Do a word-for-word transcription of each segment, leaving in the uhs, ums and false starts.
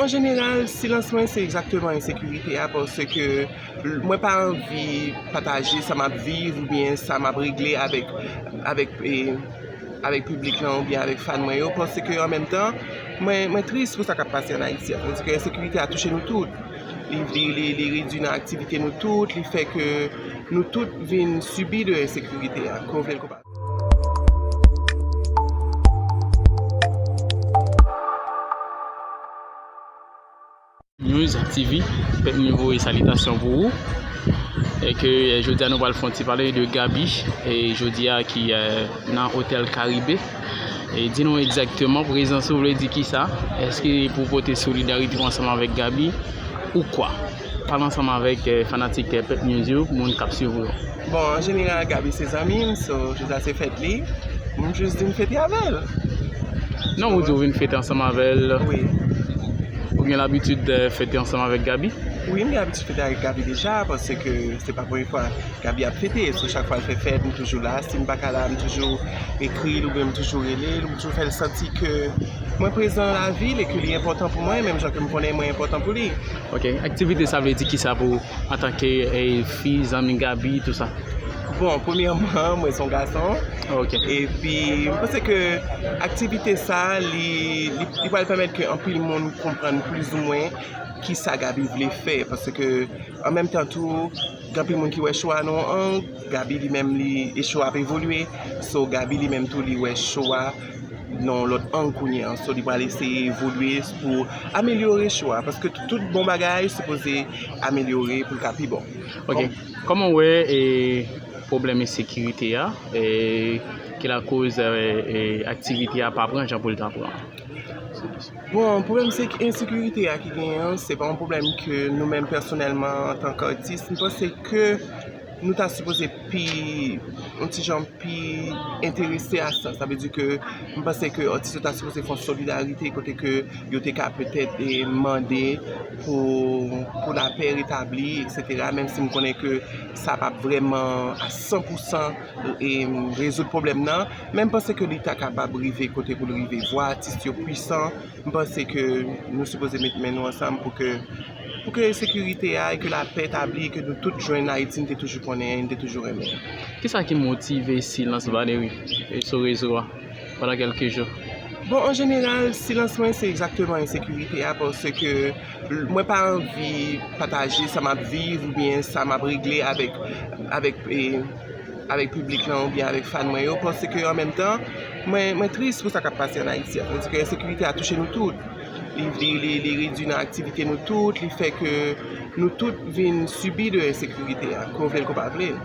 An jeneral, silans mwen se egzakteman ensekirite a, paske mwen pa anvi pataje sa m ap viv oubyen sa m ap regle avèk, avèk, eh, avèk piblik lan oubyen avèk fan mwen yo, paske an menm tan, mwen, mwen tris pou sa k ap pase ann Ayiti a. Paske ensekirite a touche nou tout. Li, li, li, li redui nan aktivite nou tout, li fè ke nou tout vin sibi de ensekirite a, ke w vle l ke w pa vle. News T V, pèp mwen voye salitasyon pou ou. E ke, eh, jodi a nou pral fè yon ti pale de Gaby, e jodi a ki, eh, nan Otèl Karibe. E di nou egzakteman prezans ou vle di kisa? Èske pou pote solidarite w ansanm avèk Gaby ou kwa? Pale ansanm avèk, eh, fanatik, eh, Pèp News yo, moun k ap swiv ou yo. Bon, an jeneral, Gaby se zanmi m, so, jodi a se fèt li. M jis vin fete avè l. Non, ou di w vin fete ansanm avè l. Wi. Ou gen labitid, eh, fete ansanm avèk Gaby? Wi, m gen labitid fete avèk Gaby deja, paske se pa premye fwa Gaby ap fete. So, chak fwa l fè fèt, m toujou la. Si m pa ka la, m toujou ekri l oubyen m toujou rele l, m toujou fè l santi ke mwen prezan nan lavi l e ke li enpòtan pou mwen, menm jan ke m konnen mwen enpòtan pou li. Ok, aktivite sa vle di kisa pou ou antanke, eh, fi, zanmi Gaby, tou sa? Bon, premyèman, mwen se yon gason. Ok. Epi, m panse ke aktivite sa, li, li, li pral pèmèt ke anpil moun konprann plizoumwen kisa Gaby vle fè. Paske, an menm tan tou, gen anpil moun ki wè cho a nan yon ang, Gaby li menm, li, e cho a ap evolye. So, Gaby li menm tou, li wè cho a nan yon lòt ang kounye a. So, li pral eseye evolye pou amelyore cho a. Paske tout bon bagay sipoze amelyore pou l ka pi bon. Ok. Kòman w wè, e, pwoblèm ensekirite a, e, ki lakoz, e, e, aktivite a pa pran jan pou l ta pran? Bon, pwoblèm sek-, ensekirite a ki genyen an, se pa yon pwoblèm ke nou menm pèsonèlman, antanke atis, m panse ke nou ta sipoze pi, yon ti jan pi enterese a sa. Sa vle di ke m panse ke atis yo ta sipoze fè yon solidarite kote ke yo te ka petèt, e, mande pou, pou lapè retabli, etsetera. Menm si m konnen ke sa p ap vrèman a san pou san, e, rezoud pwoblèm nan, men m panse ke li ta kapab rive kote pou l rive. Vwa atis yo pwisan, m panse ke nou sipoze met men nou ansanm pou ke, pou ke sekirite a e ke lapè tabli e ke nou tout jwenn Ayiti n te toujou konnen, n te toujou renmen. Kisa ki motive silans Valery, e, sou rezo a pandan kèlke jou? Bon, an jeneral, silans mwen se egzakteman ensekirite a, paske mwen pa anvi pataje sa m ap viv oubyen sa m ap regle avèk, avèk, e, avèk piblik lan oubyen avèk fan mwen yo, paske an menm tan, mwen, mwen tris pou sa k ap pase ann Ayiti a. Paske ensekirite a touche nou tout. Li, li, li, li redui nan aktivite nou tout, li fè ke nou tout vin sibi de ensekirite a, ke w vle l ke w pa vle l.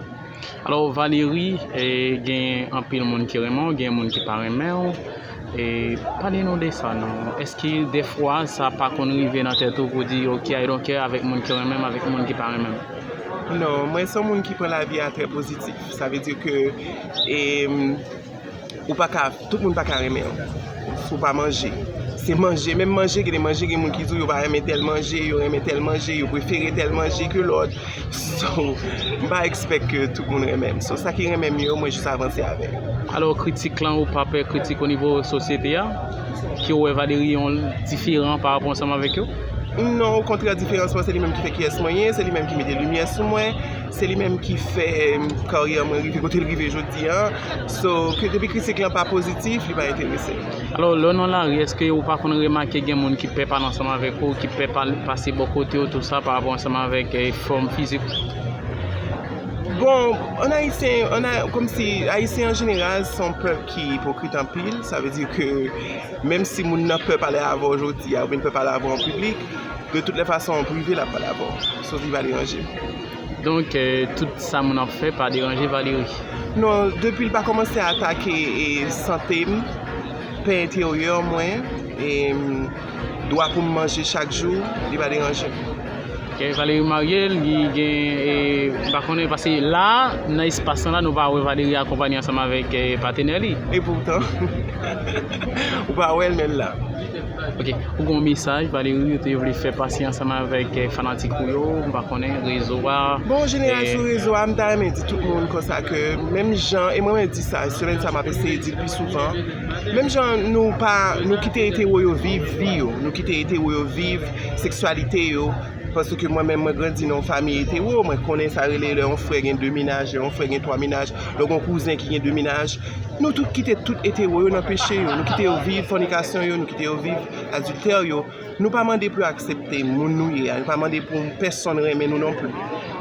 Alò, Valery, e, gen anpil moun ki renmen w, gen moun ki pa renmen w. E, pale nou de sa, non. Èske dèfwa sa pa konn rive nan tèt ou pou di, "Ok, I don't care," avèk moun ki renmen m, avèk moun ki pa renmen m? Non, mwen se yon moun ki pran lavi a trè pozitif. Sa vle di ke, e, ou pa ka, tout moun pa ka renmen w. Si w pa manje. Se manje, menm manje, gen de manje, gen moun ki di w yo pa renmen tèl manje, yo renmen tèl manje, yo prefere tèl manje ke lòt. So, m pa expect ke tout moun renmen m. So, sa ki renmen m yo, mwen jis avanse avè yo. Alò, kritik lan, ou pa pè kritik onivo sosyete a? Ke w wè Valery yon diferan pa rapò ansanm avèk yo? Non, okontrè, diferans mwen, se li menm ki fè kiyès mwen ye, se li menm ki mete limyè sou mwen, se li menm ki fè, em, karyè mwen rive kote l rive jodi a. So, ke depi kritik lan pa pozitif, li pa enterese m. Alò, lè w nan lari, èske ou pa konn remake gen moun ki pè pale ansanm avèk ou, ki pè pale, pase bò kote w, tou sa, pa rapò ansanm avèk, eh, fòm fizik ou? Bon, ann Ayisyen, ann A-, kòmsi Ayisyen an jeneral se yon pèp ki ipokrit anpil. Sa vle di ke menm si moun nan pè pale avè w jodi a, oubyen l pè pale avè w an piblik, de tout lè fason, an prive, l ap pale avè w. So, li pa deranje m. Donk, eh, tout sa moun ap fè pa deranje Valery? Non, depi l pa kòmanse atake, eh, sante m, pè enteryè mwen, e, m, dwa pou m manje chak jou, li pa deranje m. Ok, Valery marye, li gen, e, m pa konnen, paske la, nan espas lan la, nou pa wè Valery akonpanye ansanm avèk, e, patenè li. Epoutan, ou pa wè l, men l la. Ok, ou gen yon mesaj, Valery, ou te vle fè pase ansanm avèk eh, fanatik ou yo, m pa konnen, rezo a. Bon, jeneral sou rezo a, m ta renmen di tout moun konsa ke menm jan, e mwen mwen di sa, semèn sa m ap eseye di l pi souvan, menm jan nou pa, nou kite etero yo viv vi yo, nou kite etero yo viv seksyalite yo, paske mwen menm mwen grandi nan yon fanmi etero, mwen konnen sa rele lè yon frè gen de menaj, lè yon frè gen twa menaj, lè yon kouzen ki gen de menaj, nou tout kite tout etero yo nan peche yo, nou kite yo viv fònikasyon yo, nou kite yo viv adiltè yo. Nou pa mande pou yo aksepte moun nou ye a, nou pa mande pou pèsonn renmen nou non pli.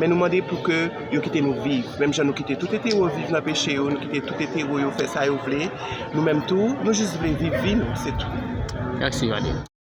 Men nou mande pou ke yo kite nou viv. Menm jan nou kite tout etero viv nan peche yo, nou kite tout etero yo fè sa yo vle, nou menm tou, nou jis vle viv vi nou, se tou. Mèsi, Valery.